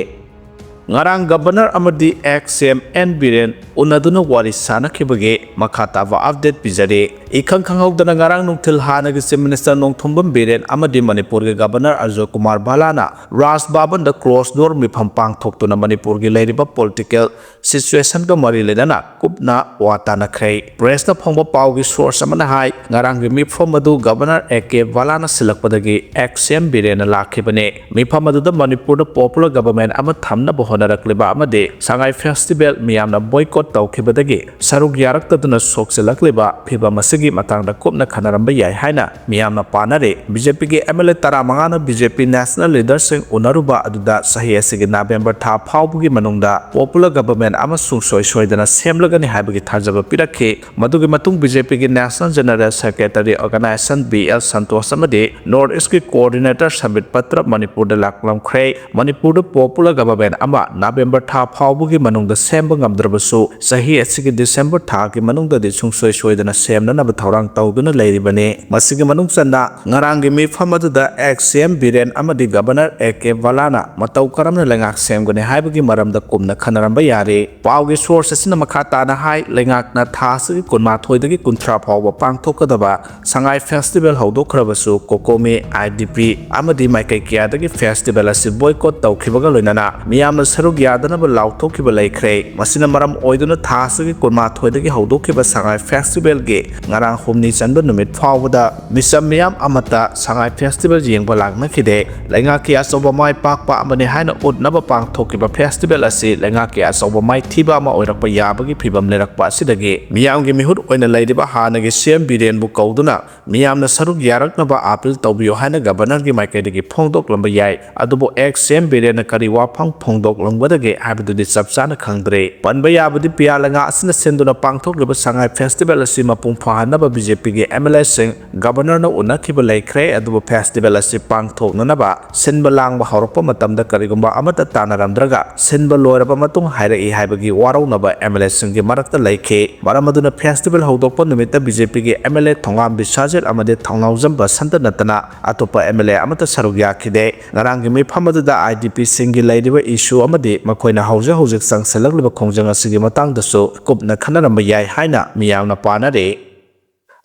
ꯉꯔꯥꯡ ꯒꯕꯔꯅꯔ ꯑꯃꯗꯤ ꯑꯦꯛꯁ ꯁꯤ ꯑꯦꯝ ꯑꯦꯟ ꯕꯤꯔꯦꯟ ꯎꯅꯗꯨꯅ ꯋꯥꯔꯤ ꯁꯥꯅꯈꯤꯕꯒꯤ ꯃꯈꯥ ꯇꯥꯕ ꯑꯞꯗꯦꯠ ꯄꯤꯖꯔꯤ꯫ ꯏꯈꯪ ꯈꯪꯍꯧꯗꯅ ꯉꯔꯥꯡ ꯅꯨꯡꯊꯤꯜ ꯍꯥꯟꯅꯒꯤ ꯆꯤꯐ ꯃꯤꯅꯤꯁꯇꯔ ꯅꯣꯡꯊꯣꯝꯕꯝ ꯕꯤꯔꯦꯟ ꯑꯃꯗꯤ ꯃꯅꯤꯄꯨꯔꯒꯤ ꯒꯕꯔꯅꯔ ꯑꯖꯣꯏ ꯀꯨꯃꯥꯔ ꯚꯥꯂꯥꯅ ꯔꯥꯖ ꯚꯕꯟꯗ ꯀ꯭ꯔꯣꯁ ꯗꯣꯔ ꯃꯤꯐꯝ ꯄꯥꯡꯊꯣꯛꯇꯨꯅ ꯃꯅꯤꯄꯨꯔꯒꯤ ꯂꯩꯔꯤꯕ ꯄꯣꯂꯤꯇꯤꯀꯦꯜ ꯁꯤꯆꯨꯋꯦꯁꯟꯒ ꯃꯔꯤ ꯂꯩꯅꯅ ꯀꯨꯞꯅ ꯋꯥ ꯇꯥꯅꯈ꯭ꯔꯦ꯫ ꯄ꯭ꯔꯦꯁꯇ ꯐꯪꯕ ꯄꯥꯎꯒꯤ ꯁꯣꯔꯁ ꯑꯃꯅ ꯍꯥꯏ, ꯉꯔꯥꯡꯒꯤ ꯃꯤꯐꯝ ꯑꯗꯨ ꯒꯕꯔꯅꯔ ꯑꯦ ꯀꯦ ꯚꯥꯂꯥꯅ ꯁꯤꯜꯂꯛꯄꯗꯒꯤ ꯑꯦꯛꯁ ꯁꯤ ꯑꯦꯝ ꯕꯤꯔꯦꯟꯅ ꯂꯥꯛꯈꯤꯕꯅꯤ꯫ ꯃꯤꯐꯝ ꯑꯗꯨꯗ ꯃꯅꯤꯄꯨꯔꯗ ꯄꯣꯄꯨꯂꯔ ꯒꯕꯔꯟꯃꯦꯟꯠ ꯑꯃ ꯊꯝꯅꯕ ꯍꯣꯠꯅꯔꯛꯂꯤꯕ ꯑꯃꯗꯤ ꯁꯉꯥꯏ ꯐꯦꯁꯇꯤꯚꯦꯜ ꯃꯤꯌꯥꯝꯅ ꯕꯣꯏꯀꯣꯠ ꯇꯧꯈꯤꯕꯗꯒꯤ ꯁꯔꯨꯛ ꯌꯥꯔꯛꯇꯗꯨꯅ ꯁꯣꯛꯆꯤꯜꯂꯛꯂꯤꯕ ꯐꯤꯚꯝ ꯑꯁꯤꯒꯤ ꯃꯇꯥꯡꯗ ꯀꯨꯞꯅ ꯈꯟꯅꯔꯝꯕ ꯌꯥꯏ ꯍꯥꯏꯅ ꯃꯤꯌꯥꯝꯅ ꯄꯥꯅꯔꯤ꯫ ꯕꯤ ꯖꯦ ꯄꯤꯒꯤ ꯑꯦꯝ ꯑꯦꯜ ꯑꯦ ꯇꯔꯥꯃꯉꯥꯅ ꯕꯤ ꯖꯦ ꯄꯤ ꯅꯦꯁꯅꯦꯜ ꯂꯤꯗꯔꯁꯤꯡ ꯎꯅꯔꯨꯕ ꯑꯗꯨꯗ ꯆꯍꯤ ꯑꯁꯤꯒꯤ ꯅꯕꯦꯝꯕꯔ ꯊꯥ ꯐꯥꯎꯕꯒꯤ ꯃꯅꯨꯡꯗ ꯄꯣꯄꯨꯂꯔ ꯒꯚꯔꯟꯃꯦꯟꯠ ꯑꯃ ꯁꯨꯡꯁꯣꯏ ꯁꯣꯏꯗꯅ ꯁꯦꯝꯂꯒꯅꯤ ꯍꯥꯏꯕꯒꯤ ꯊꯥꯖꯕ ꯄꯤꯔꯛꯈꯤ꯫ ꯃꯗꯨꯒꯤ ꯃꯇꯨꯡ ꯕꯤ ꯖꯦ ꯄꯤꯒꯤ national general secretary organisation B L Santosh ꯑꯃꯗꯤ ꯅꯣꯔꯠ ꯏꯁ꯭ꯠꯀꯤ ꯀꯣꯑꯣꯔꯗꯤꯅꯦꯇꯔ ꯁꯝꯕꯤꯠ ꯄꯇ꯭ꯔ ꯃꯅꯤꯄꯨꯔꯗ ꯂꯥꯛꯂꯝꯈ꯭ꯔꯦ꯫ ꯃꯅꯤꯄꯨꯔꯗ ꯄꯣꯄꯨꯂꯔ ꯒꯚꯔꯟꯃꯦꯟꯠ ꯑꯃ ꯅꯕꯦꯝꯕꯔ ꯊꯥ ꯐꯥꯎꯕꯒꯤ ꯃꯅꯨꯡꯗ ꯁꯦꯝꯕ ꯉꯝꯗ꯭ꯔꯕꯁꯨ, ꯆꯍꯤ ꯑꯁꯤꯒꯤ ꯗꯤꯁꯦꯝꯕꯔ ꯊꯥꯒꯤ ꯃꯅꯨꯡꯗꯗꯤ ꯁꯨꯡꯁꯣꯏ ꯁꯣꯏꯗꯅ ꯁꯦꯝꯅꯅꯕ ꯊꯧꯔꯥꯡ ꯇꯧꯗꯨꯅ ꯂꯩꯔꯤꯕꯅꯤ꯫ ꯃꯁꯤꯒꯤ ꯃꯅꯨꯡ ꯆꯟꯅ ꯉꯔꯥꯡꯒꯤ ꯃꯤꯐꯝ ꯑꯗꯨꯗ ꯑꯦꯛꯁ ꯁꯤ ꯑꯦꯝ ꯕꯤꯔꯦꯟ ꯑꯃꯗꯤ ꯒꯚꯔꯅꯔ ꯑꯦ ꯀꯦ ꯕꯂꯥꯅ ꯃꯇꯧ ꯀꯔꯝꯅ ꯂꯩꯉꯥꯛ ꯁꯦꯝꯒꯅꯤ ꯍꯥꯏꯕꯒꯤ ꯃꯔꯝꯗ ꯀꯨꯞꯅ ꯈꯟꯅꯔꯝꯕ ꯌꯥꯔꯤ꯫ ꯄꯥꯎꯒꯤ ꯁꯣꯔꯁ ꯑꯁꯤꯅ ꯃꯈꯥ ꯇꯥꯅ ꯍꯥꯏ, ꯂꯩꯉꯥꯛꯅ ꯊꯥ ꯑꯁꯤꯒꯤ ꯀꯨꯟꯃꯥꯊꯣꯏꯗꯒꯤ ꯀꯨꯟꯊ꯭ꯔꯥ ꯐꯥꯎꯕ ꯄꯥꯡꯊꯣꯛꯀꯗꯕ ꯁꯉꯥꯏ ꯐꯦꯁꯇꯤꯚꯦꯜ ꯍꯧꯗꯣꯛꯈ꯭ꯔꯕꯁꯨ, ꯀꯣꯀꯣꯃꯤ, ꯑꯥꯏ ꯗꯤ ꯄꯤ ꯑꯃꯗꯤ ꯃꯥꯏꯀꯩ ꯀꯌꯥꯗꯒꯤ ꯐꯦꯁꯇꯤꯚꯦꯜ ꯑꯁꯤ ꯕꯣꯏꯀꯣꯠ ꯇꯧꯈꯤꯕꯒ ꯂꯣꯏꯅꯅ ꯃꯤꯌꯥꯝꯅ ꯁꯔꯨꯛ ꯌꯥꯗꯅꯕ ꯂꯥꯎꯊꯣꯛꯈꯤꯕ ꯂꯩꯈ꯭ꯔꯦ꯫ ꯃꯁꯤꯅ ꯃꯔꯝ ꯑꯣꯏꯗꯨꯅ ꯊꯥ ꯑꯁꯤꯒꯤ ꯀꯨꯟꯃꯥꯊꯣꯏꯗꯒꯤ ꯍꯧꯗꯣꯛꯈꯤꯕ ꯁꯉꯥꯏ ꯐꯦꯁꯇꯤꯚꯦꯜꯒꯤ ꯉꯔꯥꯡ ꯍꯨꯝꯅꯤ ꯆꯟꯕ ꯅꯨꯃꯤꯠ ꯐꯥꯎꯕꯗ ꯃꯤꯆꯝ ꯃꯤꯌꯥꯝ ꯑꯃꯠꯇ ꯁꯉꯥꯏ ꯐꯦꯁꯇꯤꯚꯦꯜ ꯌꯦꯡꯕ ꯂꯥꯛꯅꯈꯤꯗꯦ꯫ ꯂꯩꯉꯥꯛꯀꯤ ꯑꯆꯧꯕ ꯃꯥꯏ ꯄꯥꯛꯄ ꯑꯃꯅꯤ ꯍꯥꯏꯅ ꯎꯠꯅꯕ ꯄꯥꯡꯊꯣꯛꯈꯤꯕ ꯐꯦꯁꯇꯤꯚꯦꯜ ꯑꯁꯤ ꯂꯩꯉꯥꯛꯀꯤ ꯑꯆꯧꯕ ꯃꯥꯏꯊꯤꯕ ꯑꯃ ꯑꯣꯏꯔꯛꯄ ꯌꯥꯕꯒꯤ ꯐꯤꯚꯝ ꯂꯩꯔꯛꯄ ꯑꯁꯤꯗꯒꯤ ꯃꯤꯌꯥꯝꯒꯤ ꯃꯤꯍꯨꯠ ꯑꯣꯏꯅ ꯂꯩꯔꯤꯕ ꯍꯥꯟꯅꯒꯤ ꯁꯤ ꯑꯦꯝ ꯕꯤꯔꯦꯟꯕꯨ ꯀꯧꯗꯨꯅ ꯃꯤꯌꯥꯝꯅ ꯁꯔꯨꯛ ꯌꯥꯔꯛꯅꯕ ꯑꯥꯄꯤꯜ ꯇꯧꯕꯤꯌꯨ ꯍꯥꯏꯅ ꯒꯚꯔꯅꯔꯒꯤ ꯃꯥꯏꯀꯩꯗꯒꯤ ꯐꯣꯡꯗꯣꯛꯂꯝꯕ ꯌꯥꯏ꯫ ꯑꯗꯨꯕꯨ ꯑꯦꯛꯁ ꯁꯤ ꯑꯦꯝ ꯕꯤꯔꯦꯟꯅ ꯀꯔꯤ ꯋꯥꯐꯝ ꯐꯣꯡꯗꯣꯛꯂꯝꯒꯗꯒꯦ ꯍꯥꯏꯕꯗꯨꯗꯤ ꯆꯞ ꯆꯥꯅ ꯈꯪꯗ꯭ꯔꯦ꯫ ꯄꯟꯕ ꯌꯥꯕꯗꯤ, ꯄꯤꯌꯥꯂ ꯉꯥ ꯑꯁꯤꯅ ꯁꯤꯟꯗꯨꯅ ꯄꯥꯡꯊꯣꯛꯂꯤꯕ ꯁꯉꯥꯏ ꯐꯦꯁꯇꯤꯚꯦꯜ ꯑꯁꯤ ꯃꯄꯨꯡ ꯐꯥꯍꯟꯅꯕ ꯕꯤ ꯖꯦ ꯄꯤꯒꯤ ꯑꯦꯝ ꯑꯦꯜ ꯑꯦꯁꯤꯡ ꯒꯚꯔꯅꯔꯅ ꯎꯅꯈꯤꯕ ꯂꯩꯈ꯭ꯔꯦ꯫ ꯑꯗꯨꯕꯨ ꯐꯦꯁꯇꯤꯚꯦꯜ ꯑꯁꯤ ꯄꯥꯡꯊꯣꯛꯅꯅꯕ ꯁꯤꯟꯕ ꯂꯥꯡꯕ ꯍꯧꯔꯛꯄ ꯃꯇꯝꯗ ꯀꯔꯤꯒꯨꯝꯕ ꯑꯃꯠꯇ ꯇꯥꯟꯅꯔꯝꯗ꯭ꯔꯒ ꯁꯤꯟꯕ ꯂꯣꯏꯔꯕ ꯃꯇꯨꯡ ꯍꯥꯏꯔꯛꯏ ꯍꯥꯏꯕꯒꯤ ꯋꯥꯔꯧꯅꯕ ꯑꯦꯝ ꯑꯦꯜ ꯑꯦꯁꯤꯡꯒꯤ ꯃꯔꯛꯇ ꯂꯩꯈꯤ꯫ ꯃꯔꯝ ꯑꯗꯨꯅ ꯐꯦꯁꯇꯤꯚꯦꯜ ꯍꯧꯗꯣꯛꯄ ꯅꯨꯃꯤꯠꯇ ꯕꯤ ꯖꯦ ꯄꯤꯒꯤ ꯑꯦꯝ ꯑꯦꯜ ꯑꯦ ꯊꯣꯉꯥꯝ ꯕꯤꯁ꯭ꯋꯥꯖꯤꯠ ꯑꯃꯗꯤ ꯊꯧꯅꯥꯎꯖꯝ ꯕꯁꯟꯇ ꯅꯠꯇꯅ ꯑꯇꯣꯞꯄ ꯑꯦꯝ ꯑꯦꯜ ꯑꯦ ꯑꯃꯠꯇ ꯁꯔꯨꯛ ꯌꯥꯈꯤꯗꯦ꯫ ꯉꯔꯥꯡꯒꯤ ꯃꯤꯐꯝ ꯑꯗꯨꯗ ꯑꯥꯏ ꯗꯤ ꯄꯤꯁꯤꯡꯒꯤ ꯂꯩꯔꯤꯕ ꯏꯁꯨ ꯑꯃꯗꯤ ꯃꯈꯣꯏꯅ ꯍꯧꯖꯤꯛ ꯍꯧꯖꯤꯛ ꯆꯪꯁꯤꯜꯂꯛꯂꯤꯕ ꯈꯣꯡꯖꯪ ꯑꯁꯤꯒꯤ ꯃꯇꯥꯡꯗꯁꯨ ꯀꯨꯞꯅ ꯈꯟꯅꯔꯝꯕ ꯌꯥꯏ ꯍꯥꯏꯅ ꯃꯤꯌꯥꯝꯅ ꯄꯥꯅꯔꯤ꯫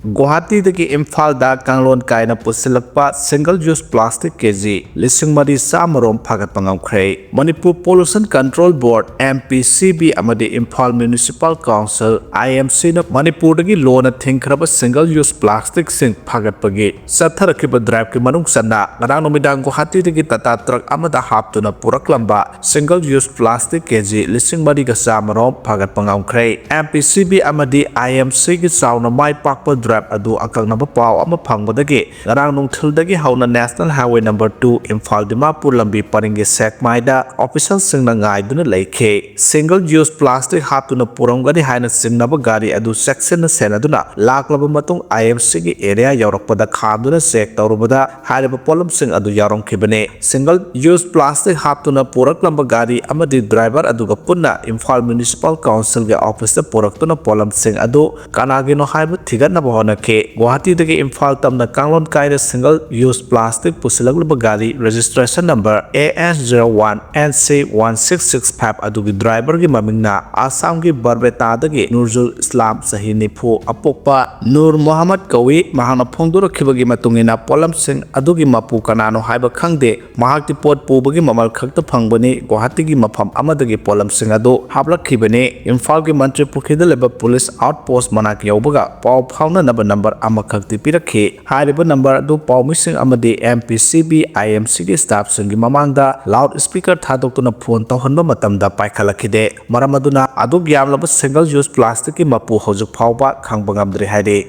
ꯒꯨꯋꯥꯍꯥꯇꯤꯗꯒꯤ ꯏꯝꯐꯥꯜꯗ ꯀꯥꯡꯂꯣꯟ ꯀꯥꯏꯅ ꯄꯨꯁꯤꯜꯂꯛꯄ single use plastic ꯀꯦ ꯖꯤ ꯂꯤꯁꯤꯡ ꯃꯔꯤ ꯆꯥꯝꯃ ꯔꯣꯝ ꯐꯥꯒꯠꯄ ꯉꯝꯈ꯭ꯔꯦ꯫ Manipur Pollution Control Board, M P C B, ꯑꯃꯗꯤ Imphal Municipal Council, I M C, ꯅ ꯃꯅꯤꯄꯨꯔꯗꯒꯤ ꯂꯣꯟꯅ ꯊꯤꯡꯈ꯭ꯔꯕ single use plastic ꯁꯤꯡ ꯐꯥꯒꯠꯄꯒꯤ ꯆꯠꯊꯔꯛꯈꯤꯕ drive ꯀꯤ ꯃꯅꯨꯡ ꯆꯟꯅ ꯉꯔꯥꯡ ꯅꯨꯃꯤꯗꯥꯡ ꯒꯨꯋꯥꯍꯥꯇꯤꯗꯒꯤ ꯇꯥꯇꯥ ꯇ꯭ꯔꯛ ꯑꯃꯗ ꯍꯥꯞꯇꯨꯅ ꯄꯨꯔꯛꯂꯝꯕ single use plastic ꯀꯦ ꯖꯤ ꯂꯤꯁꯤꯡ ꯃꯔꯤꯒ ꯆꯥꯝꯃ ꯔꯣꯝ ꯐꯥꯒꯠꯄ ꯉꯝꯈ꯭ꯔꯦ꯫ M P C B ꯑꯃꯗꯤ I M C ꯒꯤ ꯆꯥꯎꯅ ꯃꯥꯏ ꯄꯥꯛꯄ drive ꯑꯗꯨ ꯑꯀꯛꯅꯕ ꯄꯥꯎ ꯑꯃ ꯐꯪꯕꯗꯒꯤ ꯉꯔꯥꯡ ꯅꯨꯡꯊꯤꯜꯗꯒꯤ ꯍꯧꯅ National Highway number two Imphal Dimapur ꯂꯝꯕꯤ ꯄꯔꯤꯡꯒꯤ ꯁꯦꯛꯃꯥꯏꯗ official ꯁꯤꯡꯅ ꯉꯥꯏꯗꯨꯅ ꯂꯩꯈꯤ꯫ Single use plastic ꯍꯥꯞꯇꯨꯅ ꯄꯨꯔꯝꯒꯅꯤ ꯍꯥꯏꯅ ꯆꯤꯡꯅꯕ ꯒꯥꯔꯤ ꯑꯗꯨ ꯆꯦꯛꯁꯤꯟꯅ ꯁꯦꯟꯅꯗꯨꯅ ꯂꯥꯛꯂꯕ ꯃꯇꯨꯡ, I M C ꯒꯤ area ꯌꯧꯔꯛꯄꯗ ꯈꯥꯝꯗꯨꯅ check ꯇꯧꯔꯨꯕꯗ ꯍꯥꯏꯔꯤꯕ ꯄꯣꯠꯂꯝꯁꯤꯡ ꯑꯗꯨ ꯌꯥꯎꯔꯝꯈꯤꯕꯅꯤ꯫ Single use plastic ꯍꯥꯞꯇꯨꯅ ꯄꯨꯔꯛꯂꯝꯕ ꯒꯥꯔꯤ ꯑꯃꯗꯤ driver ꯑꯗꯨꯒ ꯄꯨꯟꯅ ꯏꯝꯐꯥꯜ Municipal Council ꯒꯤ office ꯇ ꯄꯨꯔꯛꯇꯨꯅ ꯄꯣꯠꯂꯝꯁꯤꯡ ꯑꯗꯨ ꯀꯅꯥꯒꯤꯅꯣ ꯍꯥꯏꯕ ꯊꯤꯒꯠꯅꯕ ꯍꯣꯠꯅꯈꯤ꯫ ꯒꯨꯋꯥꯍꯥꯇꯤꯗꯒꯤ ꯏꯝꯐꯥꯜ ꯇꯝꯅ ꯀꯥꯡꯂꯣꯟ ꯀꯥꯏꯅ single use plastic ꯄꯨꯁꯤꯜꯂꯛꯂꯤꯕ ꯒꯥꯔꯤ registration number A S zero one N C one six six five ꯑꯗꯨꯒꯤ driver ꯒꯤ ꯃꯃꯤꯡꯅ ꯑꯁꯥꯝꯒꯤ ꯕꯔꯕꯦꯇꯥꯗꯒꯤ ꯅꯨꯔꯖꯨꯜ ꯏꯁꯂꯥꯝ, ꯆꯍꯤ ꯅꯤꯐꯨ, ꯑꯄꯣꯛꯄ ꯅꯨꯔ ꯃꯣꯍꯝꯃꯗ ꯀꯧꯏ꯫ ꯃꯍꯥꯛꯅ ꯐꯣꯡꯗꯣꯔꯛꯈꯤꯕꯒꯤ ꯃꯇꯨꯡ ꯏꯟꯅ, ꯄꯣꯠꯂꯝꯁꯤꯡ ꯑꯗꯨꯒꯤ ꯃꯄꯨ ꯀꯅꯥꯅꯣ ꯍꯥꯏꯕ ꯈꯪꯗꯦ꯫ ꯃꯍꯥꯛꯇꯤ ꯄꯣꯠ ꯄꯨꯕꯒꯤ ꯃꯃꯜ ꯈꯛꯇ ꯐꯪꯕꯅꯤ꯫ ꯒꯨꯋꯥꯍꯥꯇꯤꯒꯤ ꯃꯐꯝ ꯑꯃꯗꯒꯤ ꯄꯣꯠꯂꯝꯁꯤꯡ ꯑꯗꯨ ꯍꯥꯞꯂꯛꯈꯤꯕꯅꯤ꯫ ꯏꯝꯐꯥꯜꯒꯤ ꯃꯟꯇ꯭ꯔꯤ ꯄꯨꯈ꯭ꯔꯤꯗ ꯂꯩꯕ police outpost ꯃꯅꯥꯛ ꯌꯧꯕꯒ ꯄꯥꯎ ꯐꯥꯎꯅꯅꯕ number ꯑꯃꯈꯛꯇꯤ ꯄꯤꯔꯛꯈꯤ꯫ ꯍꯥꯏꯔꯤꯕ number ꯑꯗꯨ ꯄꯥꯎꯃꯤꯁꯤꯡ ꯑꯃꯗꯤ M P C B, I M C ꯒꯤ staff ꯁꯤꯡꯒꯤ ꯃꯃꯥꯡꯗ loud speaker ꯊꯥꯗꯣꯛꯇꯨꯅ phone ꯇꯧꯍꯟꯕ ꯃꯇꯝꯗ ꯄꯥꯏꯈꯠꯂꯛꯈꯤꯗꯦ꯫ ꯃꯔꯝ ꯑꯗꯨꯅ ꯑꯗꯨꯛ ꯌꯥꯝꯂꯕ single use plastic ꯀꯤ ꯃꯄꯨ ꯍꯧꯖꯤꯛ ꯐꯥꯎꯕ ꯈꯪꯕ ꯉꯝꯗ꯭ꯔꯤ ꯍꯥꯏꯔꯤ꯫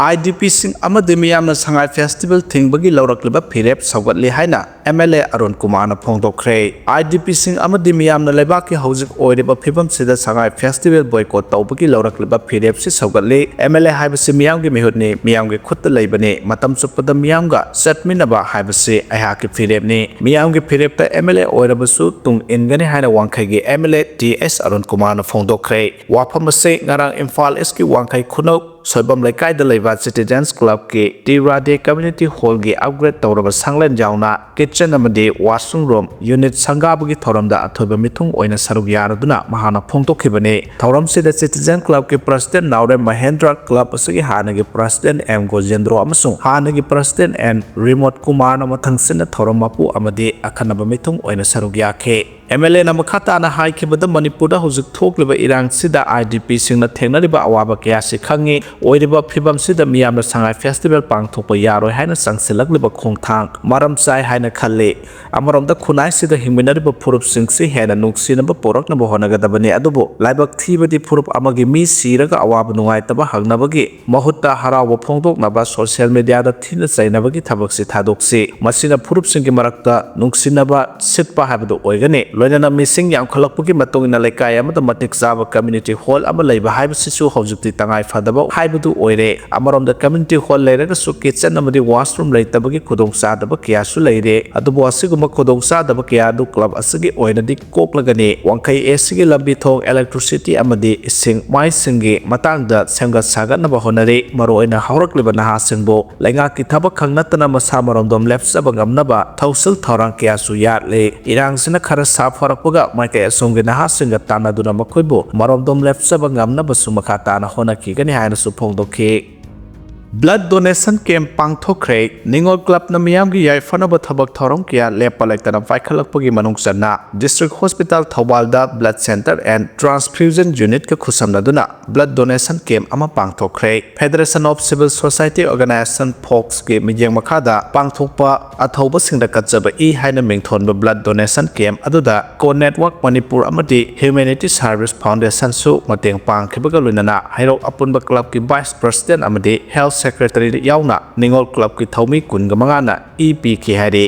I D P ꯁꯤꯡ ꯑꯃꯗꯤ ꯃꯤꯌꯥꯝꯅ ꯁꯉꯥꯏ festival ꯊꯤꯡꯕꯒꯤ ꯂꯧꯔꯛꯂꯤꯕ ꯐꯤꯔꯦꯞ ꯁꯧꯒꯠꯂꯤ ꯍꯥꯏꯅ M L A ꯑꯔꯨꯟ ꯀꯨꯃꯥꯔꯅ ꯐꯣꯡꯗꯣꯛꯈ꯭ꯔꯦ꯫ I D P ꯁꯤꯡ ꯑꯃꯗꯤ ꯃꯤꯌꯥꯝꯅ ꯂꯩꯕꯥꯛꯀꯤ ꯍꯧꯖꯤꯛ ꯑꯣꯏꯔꯤꯕ ꯐꯤꯕꯝꯁꯤꯗ ꯁꯉꯥꯏ festival boycott ꯇꯧꯕꯒꯤ ꯂꯧꯔꯛꯂꯤꯕ ꯐꯤꯔꯦꯞꯁꯤ ꯁꯧꯒꯠꯂꯤ꯫ M L A ꯍꯥꯏꯕꯁꯤ ꯃꯤꯌꯥꯝꯒꯤ ꯃꯤꯍꯨꯠꯅꯤ, ꯃꯤꯌꯥꯝꯒꯤ ꯈꯨꯠꯇ ꯂꯩꯕꯅꯤ꯫ ꯃꯇꯝ ꯆꯨꯞꯄꯗ ꯃꯤꯌꯥꯝꯒ ꯆꯠꯃꯤꯟꯅꯕ ꯍꯥꯏꯕꯁꯤ ꯑꯩꯍꯥꯛꯀꯤ ꯐꯤꯔꯦꯞꯅꯤ꯫ ꯃꯤꯌꯥꯝꯒꯤ ꯐꯤꯔꯦꯞꯇ M L A ꯑꯣꯏꯔꯕꯁꯨ ꯇꯨꯡ ꯏꯟꯒꯅꯤ ꯍꯥꯏꯅ ꯋꯥꯡꯈꯩꯒꯤ M L A T S Arun ꯀꯨꯃꯥꯔꯅ ꯐꯣꯡꯗꯣꯛꯈ꯭ꯔꯦ꯫ ꯋꯥꯐꯝ ꯑꯁꯤ ꯉꯔꯥꯡ ꯏꯝꯐꯥꯜ East ꯀꯤ ꯋꯥꯡꯈꯩ ꯈꯨꯅꯧ ꯁꯣꯏꯕꯝ ꯂꯩꯀꯥꯏꯗ ꯂꯩꯕ Citizens Clubꯀꯤ T Radhe Community Hallꯒꯤ upgrade ꯇꯧꯔꯕ ꯁꯪꯂꯦꯟ ꯌꯥꯎꯅ kitchen ꯑꯃꯗꯤ washroom room unit ꯁꯪꯒꯥꯕꯒꯤ ꯊꯧꯔꯝꯗ ꯑꯊꯣꯏꯕ ꯃꯤꯊꯨꯡ ꯑꯣꯏꯅ ꯁꯔꯨꯛ ꯌꯥꯔꯗꯨꯅ ꯃꯍꯥꯛꯅ ꯐꯣꯡꯗꯣꯛꯈꯤꯕꯅꯤ꯫ ꯊꯧꯔꯝꯁꯤꯗ Citizen Clubꯀꯤ President ꯅꯥꯎꯔꯦꯝ ꯃꯍꯦꯟꯗ꯭ꯔ, club ꯑꯁꯤꯒꯤ ꯍꯥꯟꯅꯒꯤ President ꯑꯦꯝ ꯒꯣꯖꯦꯟꯗ꯭ꯔꯣ ꯑꯃꯁꯨꯡ ꯍꯥꯟꯅꯒꯤ President ꯑꯦꯟ ꯔꯤꯃꯣꯠ ꯀꯨꯃꯥꯔꯅ ꯃꯊꯪꯁꯤꯠꯅ ꯊꯧꯔꯝ ꯃꯄꯨ ꯑꯃꯗꯤ ꯑꯈꯟꯅꯕ ꯃꯤꯊꯨꯡ ꯑꯣꯏꯅ ꯁꯔꯨꯛ ꯌꯥꯈꯤ꯫ ꯑꯦꯝ ꯑꯦꯜ ꯑꯦꯅ ꯃꯈꯥ ꯇꯥꯅ ꯍꯥꯏꯈꯤꯕꯗ, ꯃꯅꯤꯄꯨꯔꯗ ꯍꯧꯖꯤꯛ ꯊꯣꯛꯂꯤꯕ ꯏꯔꯥꯡꯁꯤꯗ ꯑꯥꯏ ꯗꯤ ꯄꯤꯁꯤꯡꯅ ꯊꯦꯡꯅꯔꯤꯕ ꯑꯋꯥꯕ ꯀꯌꯥꯁꯤ ꯈꯪꯉꯤ꯫ ꯑꯣꯏꯔꯤꯕ ꯐꯤꯕꯝꯁꯤꯗ ꯃꯤꯌꯥꯝꯅ ꯁꯉꯥꯏ festival ꯄꯥꯡꯊꯣꯛꯄ ꯌꯥꯔꯣꯏ ꯍꯥꯏꯅ ꯆꯪꯁꯤꯜꯂꯛꯂꯤꯕ ꯈꯣꯡꯊꯥꯡ ꯃꯔꯝ ꯆꯥꯏ ꯍꯥꯏꯅ ꯈꯜꯂꯤ꯫ ꯑꯃꯔꯣꯝꯗ ꯈꯨꯟꯅꯥꯏꯁꯤꯗ ꯍꯤꯡꯃꯤꯟꯅꯔꯤꯕ ꯐꯨꯔꯨꯞꯁꯤꯡꯁꯤ ꯍꯦꯟꯅ ꯅꯨꯡꯁꯤꯅꯕ ꯄꯨꯔꯛꯅꯕ ꯍꯣꯠꯅꯒꯗꯕꯅꯤ, ꯑꯗꯨꯕꯨ ꯂꯥꯏꯕꯛ ꯊꯤꯕꯗꯤ ꯐꯨꯔꯨꯞ ꯑꯃꯒꯤ ꯃꯤ ꯁꯤꯔꯒ ꯑꯋꯥꯕ ꯅꯨꯡꯉꯥꯏꯇꯕ ꯍꯪꯅꯕꯒꯤ ꯃꯍꯨꯠꯇ ꯍꯔꯥꯎꯕ ꯐꯣꯡꯗꯣꯛꯅꯕ social mediaꯗ ꯊꯤꯅ ꯆꯩꯅꯕꯒꯤ ꯊꯕꯛꯁꯤ ꯊꯥꯗꯣꯛꯁꯤ꯫ ꯃꯁꯤꯅ ꯐꯨꯔꯨꯞꯁꯤꯡꯒꯤ ꯃꯔꯛꯇ ꯅꯨꯡꯁꯤꯅꯕ ꯁꯤꯠꯄ ꯍꯥꯏꯕꯗꯨ ꯑꯣꯏꯒꯅꯤ꯫ ꯂꯣꯏꯅꯅ ꯃꯤꯁꯤꯡ ꯌꯥꯝꯈꯠꯂꯛꯄꯒꯤ ꯃꯇꯨꯡ ꯏꯟꯅ ꯂꯩꯀꯥꯏ ꯑꯃꯗ ꯃꯇꯤꯛ ꯆꯥꯕ community hall ꯑꯃ ꯂꯩꯕ ꯍꯥꯏꯕꯁꯤꯁꯨ ꯍꯧꯖꯤꯛꯇꯤ ꯇꯉꯥꯏ ꯐꯗꯕ ꯍꯥꯏꯕꯗꯨ ꯑꯣꯏꯔꯦ꯫ ꯑꯃꯔꯣꯝꯗ community hall ꯂꯩꯔꯒꯁꯨ kitchen ꯑꯃꯗꯤ washroom ꯂꯩꯇꯕꯒꯤ ꯈꯨꯗꯣꯡꯆꯥꯗꯕ ꯀꯌꯥꯁꯨ ꯂꯩꯔꯦ꯫ ꯑꯗꯨꯕꯨ ꯑꯁꯤꯒꯨꯝꯕ ꯈꯨꯗꯣꯡꯆꯥꯗꯕ ꯀꯌꯥ ꯑꯗꯨ club ꯑꯁꯤꯒꯤ ꯑꯣꯏꯅꯗꯤ ꯀꯣꯛꯂꯒꯅꯤ꯫ ꯋꯥꯡꯈꯩ ꯑꯦꯁꯤꯒꯤ ꯂꯝꯕꯤ ꯊꯣꯡ, electricity ꯑꯃꯗꯤ ꯏꯁꯤꯡ ꯃꯥꯏꯁꯤꯡꯒꯤ ꯃꯇꯥꯡꯗ ꯁꯦꯝꯒꯠ ꯁꯥꯒꯠꯅꯕ ꯍꯣꯠꯅꯔꯤ꯫ ꯃꯔꯨꯑꯣꯏꯅ ꯍꯧꯔꯛꯂꯤꯕ ꯅꯍꯥꯁꯤꯡꯕꯨ ꯂꯩꯉꯥꯛꯀꯤ ꯊꯕꯛ ꯈꯛ ꯅꯠꯇꯅ ꯃꯁꯥ ꯃꯔꯣꯝꯗꯣꯝ ꯂꯦꯞꯆꯕ ꯉꯝꯅꯕ ꯊꯧꯁꯤꯜ ꯊꯧꯔꯥꯡ ꯀꯌꯥꯁꯨ ꯌꯥꯠꯂꯤ꯫ ꯏꯔꯥꯡꯁꯤꯅ ꯈꯔ ꯁꯥꯐꯔꯛꯄꯒ ꯃꯥꯏꯀꯩ ꯑꯁꯣꯝꯒꯤ ꯅꯍꯥꯁꯤꯡꯒ ꯇꯥꯟꯅꯗꯨꯅ ꯃꯈꯣꯏꯕꯨ ꯃꯔꯣꯝꯗꯣꯝ ꯂꯦꯞꯆꯕ ꯉꯝꯅꯕꯁꯨ ꯃꯈꯥ ꯇꯥꯅ ꯍꯣꯠꯅꯈꯤꯒꯅꯤ ꯍꯥꯏꯅꯁꯨ ꯐꯣꯡꯗꯣꯛꯈꯤ꯫ Blood donation camp ꯄꯥꯡꯊꯣꯛꯈ꯭ꯔꯦ꯫ ꯅꯤꯉꯣꯜ clubꯅ ꯃꯤꯌꯥꯝꯒꯤ ꯌꯥꯏꯐꯅꯕ ꯊꯕꯛ ꯊꯧꯔꯝ ꯀꯌꯥ ꯂꯦꯞꯄ ꯂꯩꯇꯅ ꯄꯥꯏꯈꯠꯂꯛꯄꯒꯤ ꯃꯅꯨꯡ ꯆꯟꯅ District Hospital ꯊꯧꯕꯥꯜꯗ Blood Center and Transfusion Unitꯀ ꯈꯨꯠꯁꯝꯅꯗꯨꯅ blood donation camp ꯑꯃ ꯄꯥꯡꯊꯣꯛꯈ꯭ꯔꯦ꯫ Federation of Civil Society Organization, ꯐꯣꯛꯁꯀꯤ ꯃꯤꯠꯌꯦꯡ ꯃꯈꯥꯗ ꯄꯥꯡꯊꯣꯛꯄ ꯑꯊꯧꯕꯁꯤꯡꯗ ꯀꯠꯆꯕ ꯏ ꯍꯥꯏꯅ ꯃꯤꯡꯊꯣꯟꯕ blood donation camp ꯑꯗꯨꯗ ꯀꯣ ꯅꯦꯠꯋꯥꯔꯛ ꯃꯅꯤꯄꯨꯔ ꯑꯃꯗꯤ Humanity Service Foundationꯁꯨ ꯃꯇꯦꯡ ꯄꯥꯡꯈꯤꯕꯒ ꯂꯣꯏꯅꯅ ꯍꯩꯔꯣꯛ ꯑꯄꯨꯟꯕ clubꯀꯤ Vice President ꯑꯃꯗꯤ Health Secretary ꯌꯥꯎꯅ ꯅꯤꯉꯣꯜ clubꯀꯤ ꯊꯧꯃꯤ ꯀꯨꯟꯒ ꯃꯉꯥꯅ ꯏ ꯄꯤꯈꯤ ꯍꯥꯏꯔꯤ꯫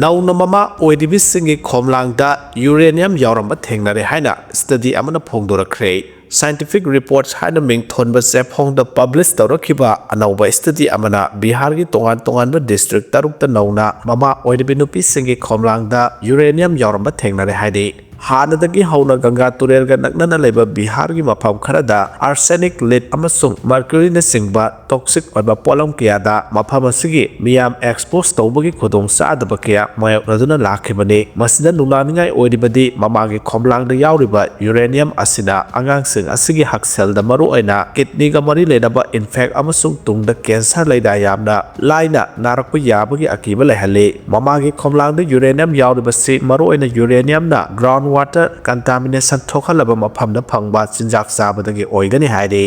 ꯅꯧꯅ ꯃꯃꯥ ꯑꯣꯏꯔꯤꯕꯁꯤꯡꯒꯤ ꯈꯣꯝꯂꯥꯡꯗ uranium ꯌꯥꯎꯔꯝꯕ ꯊꯦꯡꯅꯔꯦ ꯍꯥꯏꯅ study ꯑꯃꯅ ꯐꯣꯡꯗꯣꯔꯛꯈ꯭ꯔꯦ꯫ Scientific Reports ꯍꯥꯏꯅ ꯃꯤꯡꯊꯣꯟꯕ ꯆꯦꯐꯣꯡꯗ publish ꯇꯧꯔꯛꯈꯤꯕ ꯑꯅꯧꯕ study ꯑꯃꯅ ꯕꯤꯍꯥꯔꯒꯤ ꯇꯣꯉꯥꯟ ꯇꯣꯉꯥꯟꯕ district ꯇꯔꯨꯛꯇ ꯅꯧꯅ ꯃꯃꯥ ꯑꯣꯏꯔꯤꯕ ꯅꯨꯄꯤꯁꯤꯡꯒꯤ ꯈꯣꯝꯂꯥꯡꯗ uranium ꯌꯥꯎꯔꯝꯕ ꯊꯦꯡꯅꯔꯦ ꯍꯥꯏꯔꯤ꯫ ꯍꯥꯟꯅꯗꯒꯤ ꯍꯧꯅ ꯒꯪꯒꯥ ꯇꯨꯔꯦꯜꯒ ꯅꯛꯅꯅ ꯂꯩꯕ ꯕꯤꯍꯥꯔꯒꯤ ꯃꯐꯝ ꯈꯔꯗ arsenic, lead ꯑꯃꯁꯨꯡ mercuryꯅꯆꯤꯡꯕ toxic ꯑꯣꯏꯕ ꯄꯣꯠꯂꯝ ꯀꯌꯥꯗ ꯃꯐꯝ ꯑꯁꯤꯒꯤ ꯃꯤꯌꯥꯝ expose ꯇꯧꯕꯒꯤ ꯈꯨꯗꯣꯡꯆꯥꯗꯕ ꯀꯌꯥ ꯃꯥꯌꯣꯛꯅꯗꯨꯅ ꯂꯥꯛꯈꯤꯕꯅꯤ꯫ ꯃꯁꯤꯗ ꯅꯨꯡꯅꯥꯡꯅꯤꯡꯉꯥꯏ ꯑꯣꯏꯔꯤꯕꯗꯤ ꯃꯃꯥꯒꯤ ꯈꯣꯝꯂꯥꯡꯗ ꯌꯥꯎꯔꯤꯕ uranium ꯑꯁꯤꯅ ꯑꯉꯥꯡꯁꯤꯡ ꯑꯁꯤꯒꯤ ꯍꯛꯁꯦꯜꯗ ꯃꯔꯨꯑꯣꯏꯅ kidneyꯒ ꯃꯔꯤ ꯂꯩꯅꯕ infect ꯑꯃꯁꯨꯡ ꯇꯨꯡꯗ cancer ꯂꯥꯏꯅꯥ ꯌꯥꯝꯅ ꯂꯥꯏꯅ ꯅꯥꯔꯛꯄ ꯌꯥꯕꯒꯤ ꯑꯀꯤꯕ ꯂꯩꯍꯜꯂꯤ꯫ ꯃꯃꯥꯒꯤ ꯈꯣꯝꯂꯥꯡꯗ uranium ꯌꯥꯎꯔꯤꯕꯁꯤ ꯃꯔꯨꯑꯣꯏꯅ uraniumꯅ ground water contamination ꯊꯣꯛꯍꯜꯂꯕ ꯃꯐꯝꯗ ꯐꯪꯕ ꯆꯤꯟꯖꯥꯛ ꯆꯥꯕꯗꯒꯤ ꯑꯣꯏꯒꯅꯤ ꯍꯥꯏꯔꯤ꯫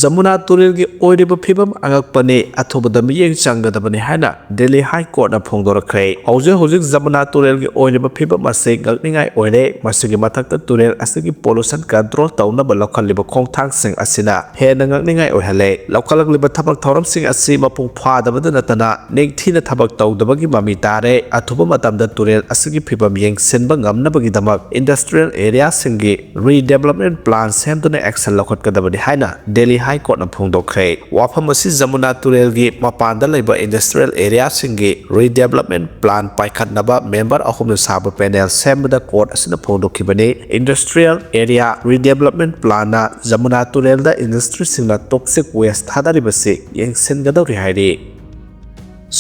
ꯖꯃꯨꯅꯥ ꯇꯨꯔꯦꯜꯒꯤ ꯑꯣꯏꯔꯤꯕ ꯐꯤꯕꯝ ꯑꯉꯛꯄꯅꯤ, ꯑꯊꯨꯕꯗ ꯃꯤꯠꯌꯦꯡ ꯆꯪꯒꯗꯕꯅꯤ ꯍꯥꯏꯅ ꯗꯦꯜꯂꯤ ꯍꯥꯏ ꯀꯣꯔꯠꯅ ꯐꯣꯡꯗꯣꯔꯛꯈ꯭ꯔꯦ꯫ ꯍꯧꯖꯤꯛ ꯍꯧꯖꯤꯛ ꯖꯃꯨꯅꯥ ꯇꯨꯔꯦꯜꯒꯤ ꯑꯣꯏꯔꯤꯕ ꯐꯤꯕꯝ ꯑꯁꯤ ꯉꯛꯅꯤꯡꯉꯥꯏ ꯑꯣꯏꯔꯦ꯫ ꯃꯁꯤꯒꯤ ꯃꯊꯛꯇ ꯇꯨꯔꯦꯜ ꯑꯁꯤꯒꯤ pollution control ꯇꯧꯅꯕ ꯂꯧꯈꯠꯂꯤꯕ ꯈꯣꯡꯊꯥꯡꯁꯤꯡ ꯑꯁꯤꯅ ꯍꯦꯟꯅ ꯉꯛꯅꯤꯡꯉꯥꯏ ꯑꯣꯏꯍꯜꯂꯦ꯫ ꯂꯧꯈꯠꯂꯛꯂꯤꯕ ꯊꯕꯛ ꯊꯧꯔꯝꯁꯤꯡ ꯑꯁꯤ ꯃꯄꯨꯡ ꯐꯥꯗꯕꯗ ꯅꯠꯇꯅ ꯅꯤꯡꯊꯤꯅ ꯊꯕꯛ ꯇꯧꯗꯕꯒꯤ ꯃꯃꯤ ꯇꯥꯔꯦ꯫ ꯑꯊꯨꯕ ꯃꯇꯝꯗ ꯇꯨꯔꯦꯜ ꯑꯁꯤꯒꯤ ꯐꯤꯕꯝ ꯌꯦꯡꯁꯤꯟꯕ ꯉꯝꯅꯕꯒꯤꯗꯃꯛ industrial areaꯁꯤꯡꯒꯤ redevelopment plan ꯁꯦꯝꯗꯨꯅ action ꯂꯧꯈꯠꯀꯗꯕꯅꯤ ꯍꯥꯏꯅ ꯗꯦꯜꯂꯤ ꯍꯥꯏ ꯀꯣꯔꯠꯅ ꯐꯣꯡꯗꯣꯛꯈ꯭ꯔꯦ꯫ ꯋꯥꯐꯝ ꯑꯁꯤ ꯖꯃꯨꯅꯥ ꯇꯨꯔꯦꯜꯒꯤ ꯃꯄꯥꯟꯗ ꯂꯩꯕ industrial areaꯁꯤꯡꯒꯤ redevelopment plan ꯄꯥꯏꯈꯠꯅꯕ member ꯑꯍꯨꯝꯅ ꯁꯥꯕ panel ꯁꯦꯝꯕꯗ ꯀꯣꯔꯠ ꯑꯁꯤꯅ ꯐꯣꯡꯗꯣꯛꯈꯤꯕꯅꯤ꯫ Industrial area redevelopment planꯅ ꯖꯃꯨꯅꯥ ꯇꯨꯔꯦꯜꯗ industryꯁꯤꯡꯅ toxic waste ꯊꯥꯗꯔꯤꯕꯁꯤ ꯌꯦꯡꯁꯤꯟꯒꯗꯧꯔꯤ ꯍꯥꯏꯔꯤ꯫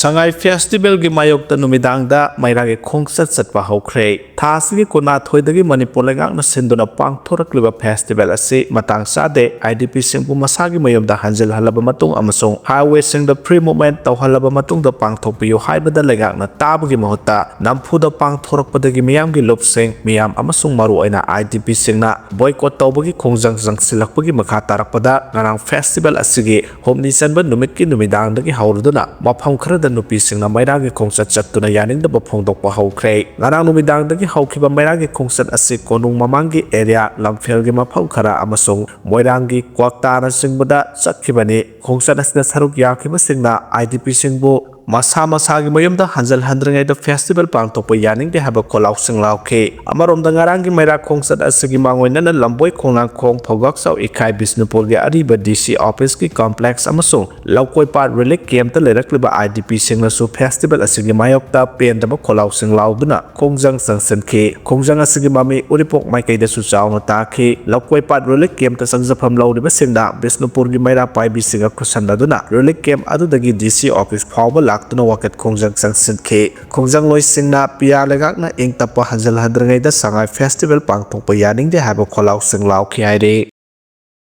ꯁꯉꯥꯏ festivalꯒꯤ ꯃꯥꯌꯣꯛꯇ ꯅꯨꯃꯤꯗꯥꯡꯗ ꯃꯩꯔꯥꯒꯤ ꯈꯣꯡꯆꯠ ꯆꯠꯄ ꯍꯧꯈ꯭ꯔꯦ꯫ ꯊꯥ ꯑꯁꯤꯒꯤ ꯀꯨꯟꯃꯥꯊꯣꯏꯗꯒꯤ ꯃꯅꯤꯄꯨꯔ ꯂꯩꯉꯥꯛꯅ ꯁꯤꯟꯗꯨꯅ ꯄꯥꯡꯊꯣꯔꯛꯂꯤꯕ festival ꯑꯁꯤ ꯃꯇꯥꯡ ꯆꯥꯗꯦ꯫ IDPꯁꯤꯡꯕꯨ ꯃꯁꯥꯒꯤ ꯃꯌꯨꯝꯗ ꯍꯟꯖꯤꯜꯍꯜꯂꯕ ꯃꯇꯨꯡ ꯑꯃꯁꯨꯡ highwayꯁꯤꯡꯗ free movement ꯇꯧꯍꯜꯂꯕ ꯃꯇꯨꯡꯗ ꯄꯥꯡꯊꯣꯛꯄꯤꯌꯨ ꯍꯥꯏꯕꯗ ꯂꯩꯉꯥꯛꯅ ꯇꯥꯕꯒꯤ ꯃꯍꯨꯠꯇ ꯅꯝꯐꯨꯗ ꯄꯥꯡꯊꯣꯔꯛꯄꯗꯒꯤ ꯃꯤꯌꯥꯝꯒꯤ ꯂꯨꯞꯁꯤꯡ, ꯃꯤꯌꯥꯝ ꯑꯃꯁꯨꯡ ꯃꯔꯨꯑꯣꯏꯅ IDPꯁꯤꯡꯅ boycott ꯇꯧꯕꯒꯤ ꯈꯣꯡꯖꯪ ꯆꯪꯁꯤꯜꯂꯛꯄꯒꯤ ꯃꯈꯥ ꯇꯥꯔꯛꯄꯗ ꯉꯔꯥꯡ festival ꯑꯁꯤꯒꯤ ꯍꯨꯝꯅꯤ ꯆꯟꯕ ꯅꯨꯃꯤꯠꯀꯤ ꯅꯨꯃꯤꯗꯥꯡꯗꯒꯤ ꯍꯧꯔꯗꯨꯅ ꯃꯐꯝ ꯈꯔꯗ ꯅꯨꯄꯤꯁꯤꯡꯅ ꯃꯩꯔꯥꯒꯤ ꯈꯣꯡꯆꯠ ꯆꯠꯇꯨꯅ ꯌꯥꯅꯤꯡꯗꯕ ꯐꯣꯡꯗꯣꯛꯄ ꯍꯧꯈ꯭ꯔꯦ꯫ ꯉꯔꯥꯡ ꯅꯨꯃꯤꯗꯥꯡꯗꯒꯤ ꯍꯧꯈꯤꯕ ꯃꯩꯔꯥꯒꯤ ꯈꯣꯡꯆꯠ ꯑꯁꯤ ꯀꯣꯅꯨꯡ ꯃꯃꯥꯡꯒꯤ area, ꯂꯝꯐꯦꯜꯒꯤ ꯃꯐꯝ ꯈꯔ ꯑꯃꯁꯨꯡ ꯃꯣꯏꯔꯥꯡꯒꯤ ꯀ꯭ꯋꯥꯛꯇꯥꯅꯆꯤꯡꯕꯗ ꯆꯠꯈꯤꯕꯅꯤ꯫ ꯈꯣꯡꯆꯠ ꯑꯁꯤꯗ ꯁꯔꯨꯛ ꯌꯥꯈꯤꯕꯁꯤꯡꯅ IDPꯁꯤꯡꯕꯨ ꯃꯁꯥ ꯃꯁꯥꯒꯤ ꯃꯌꯨꯝꯗ ꯍꯟꯖꯤꯜ ꯍꯟꯗ꯭ꯔꯤꯉꯩꯗ festival ꯄꯥꯡꯊꯣꯛꯄ ꯌꯥꯅꯤꯡꯗꯦ ꯍꯥꯏꯕ ꯈꯣꯜꯂꯥꯎꯁꯤꯡ ꯂꯥꯎꯈꯤ꯫ ꯑꯃꯔꯣꯝꯗ ꯉꯔꯥꯡꯒꯤ ꯃꯩꯔꯥ ꯈꯣꯡꯆꯠ ꯑꯁꯤꯒꯤ ꯃꯥꯡꯑꯣꯏꯅꯅ ꯂꯝꯕꯣꯏ ꯈꯣꯡꯅꯥꯡꯈꯣꯡ ꯐꯧꯒꯥꯛꯆꯥꯎ ꯏꯀꯥꯏ ꯕꯤꯁꯅꯨꯄꯨꯔꯒꯤ ꯑꯔꯤꯕ D C office ꯀꯤ complex ꯑꯃꯁꯨꯡ ꯂꯧꯀꯣꯏꯄꯥꯠ relief camp ꯇ ꯂꯩꯔꯛꯂꯤꯕ I D P ꯁꯤꯡꯅꯁꯨ festival ꯑꯁꯤꯒꯤ ꯃꯥꯌꯣꯛꯇ ꯄꯦꯟꯗꯕ ꯈꯣꯜꯂꯥꯎꯁꯤꯡ ꯂꯥꯎꯗꯨꯅ ꯈꯣꯡꯖꯪ ꯆꯪꯁꯤꯟꯈꯤ꯫ ꯈꯣꯡꯖꯪ ꯑꯁꯤꯒꯤ ꯃꯃꯤ ꯎꯔꯤꯄꯣꯛ ꯃꯥꯏꯀꯩꯗꯁꯨ ꯆꯥꯎꯅ ꯇꯥꯈꯤ꯫ ꯂꯧꯀꯣꯏꯄꯥꯠ relief camp ꯇ ꯆꯪꯖꯐꯝ ꯂꯧꯔꯤꯕꯁꯤꯡꯅ ꯕꯤꯁꯅꯨꯄꯨꯔꯒꯤ ꯃꯩꯔꯥ ꯄꯥꯏꯕꯤꯁꯤꯡꯒ ꯈꯨꯠꯁꯝꯅꯗꯨꯅ relief camp ꯑꯗꯨꯗꯒꯤ D C office ꯐꯥꯎꯕ ꯂꯥꯛꯇꯨꯅ ꯋꯥꯀꯠ ꯈꯣꯡꯖꯪ ꯆꯪꯁꯤꯟꯈꯤ꯫ ꯈꯣꯡꯖꯪꯂꯣꯏꯁꯤꯡꯅ ꯄꯤꯌꯥ ꯂꯩꯉꯥꯛꯅ ꯏꯪ ꯇꯞꯄ ꯍꯟꯖꯤꯜꯍꯟꯗ꯭ꯔꯤꯉꯩꯗ ꯁꯉꯥꯏ festival ꯄꯥꯡꯊꯣꯛꯄ ꯌꯥꯅꯤꯡꯗꯦ ꯍꯥꯏꯕ ꯈꯣꯜꯂꯥꯎꯁꯤꯡ ꯂꯥꯎꯈꯤ ꯍꯥꯏꯔꯤ꯫